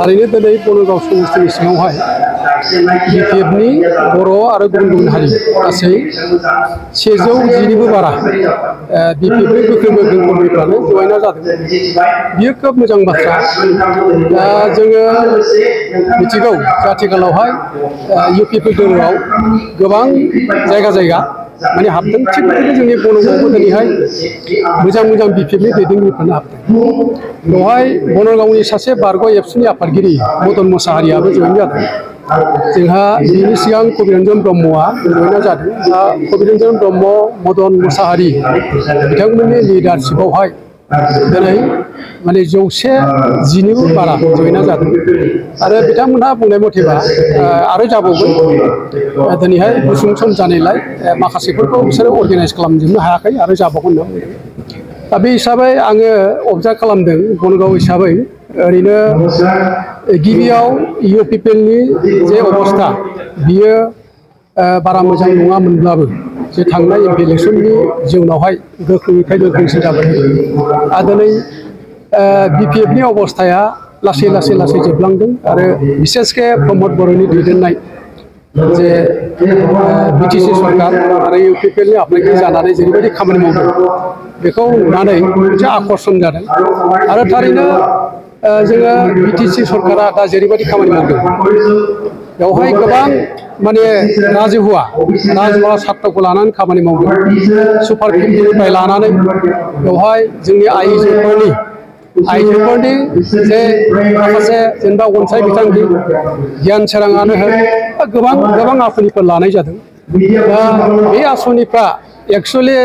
थारैनो दिनै बनगाव समस्थिनि सिङावहाय बिपिएफनि बर' आरो गुबुन गुबुन हारि गासै 110निबो बारा बिपिएफनि गोख्रों कर्मीफ्रानो जयेना जादों। बियो खोब मोजां बाथ्रा। दा जोङो मिथिगौ आथिखालावहाय इउपिपि दोलोआव गोबां जायगा जायगा माने हाबदों। थिग बिदिनो जोंनि बनगावबो दिनैहाय मोजां मोजां बिपिएफनि दैदेनगिरिफ्रानो हाबदों। बेवहाय बनगावनि सासे बारग' एबसुनि आफादगिरि मदन मोसाहारियाबो जयेन जादों। जोंहा बिनि सिगां कबिरन्जन ब्रह्मआ जयेना जादों। दा कबिरन्जन ब्रह्म, मदन मोसाहारि बिथांमोननि लिडारशिपआवहाय दिनै माने 110निबो बारा जयेना जादों। आरो बिथांमोनहा बुंनाय मथेबा आरो जाबावगोन। दिनैहाय गुसुं सम जानायलाय माखासेफोरखौ बिसोरो अर्गानाइज खालामजोबनो हायाखै आरो जाबावगोन होनना बुंदों। दा बे हिसाबै आङो अबजार्भ खालामदों बनगाव हिसाबै ओरैनो गिबियाव इउपिपिएलनि जे अबस्था बियो बारा मोजां नङामोनब्लाबो जे थांनाय एमपि इलेक्सननि जिउनावहाय गोख्रोंनिफ्राय गोख्रोंसिन जाबाय। आरो दिनै बिपिएफनि अबस्थाया लासै लासै लासै जोबलांदों। आरो बिसेसके प्रमद बर'नि दैदेननाय जे बिटिसि सरकार आरो इउपिपिएलनि आफादगिरि जानानै जेरैबायदि खामानि मावदों बेखौ नुनानै मोनसे आकर्षण जादों। आरो थारैनो जोङो बिटिसि सरकारा दा जेरैबायदि खामानि मावदों बेवहाय गोबां माने राजहुवा सात्रखौ लानानै खामानि मावदों। सुपार 50निफ्राय लानानै बेवहाय जोंनि आइजोफोरनि जे माखासे जेनेबा अनसाय बिथांखि गियान सोराङानो होन गोबां गोबां आसनिफोर लानाय जादों। दा बे आसनिफ्रा एक्सुवेलि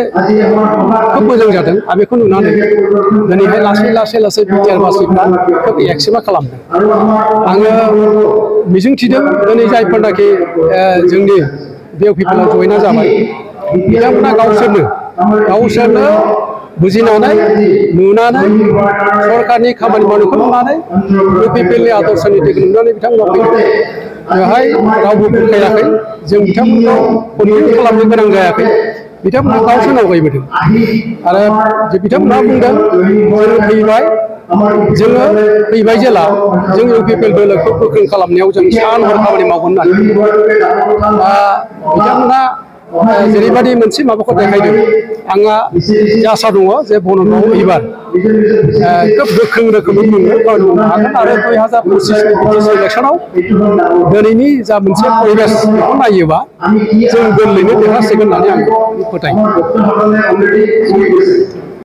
खोब मोजां जादों। आरो बेखौ नुनानै दिनैहाय लासै लासै लासै बिटिआरबासिफ्रा खोब एक्सेप्ट खालामदों। आङो मिजिंथिदों दिनै जायफोरनाखि जोंनि बिपिएफआव जयेना जाबाय बिथांमोना गावसोरनो बुजिनानै नुनानै सरकारनि खामानि मावनायखौ नुनानै इउपिपिएलनि आदर्श नितिखौ नुनानै बिथांमोना फैदों। बेवहाय रावबो बुंखायाखै। जों बिथांमोनखौ कन्भिन्स खालामनो गोनां जायाखै। बिथांमोना गावसोरनो आवगायबोदों। आरो बिथांमोना बुंदों जोङो फैबाय जेला जों इउपिपिएल दोलोखौ गोख्रों खालामनायाव जों सान हर खामानि मावगोन होननानै बिथांमोना जेरैबायदि मोनसे माबाखौ देखायदों आंहा आसा दङ जे बनगाव एबार खोब गोख्रों रोखोमै खामानि मावनो हागोन। आरो 2025नि बिटिसि इलेक्सनाव दिनैनि जा मोनसे परिबेस बेखौ नायोबा जों गोरलैनो देरहासिगोन होननानै आं फोथायो।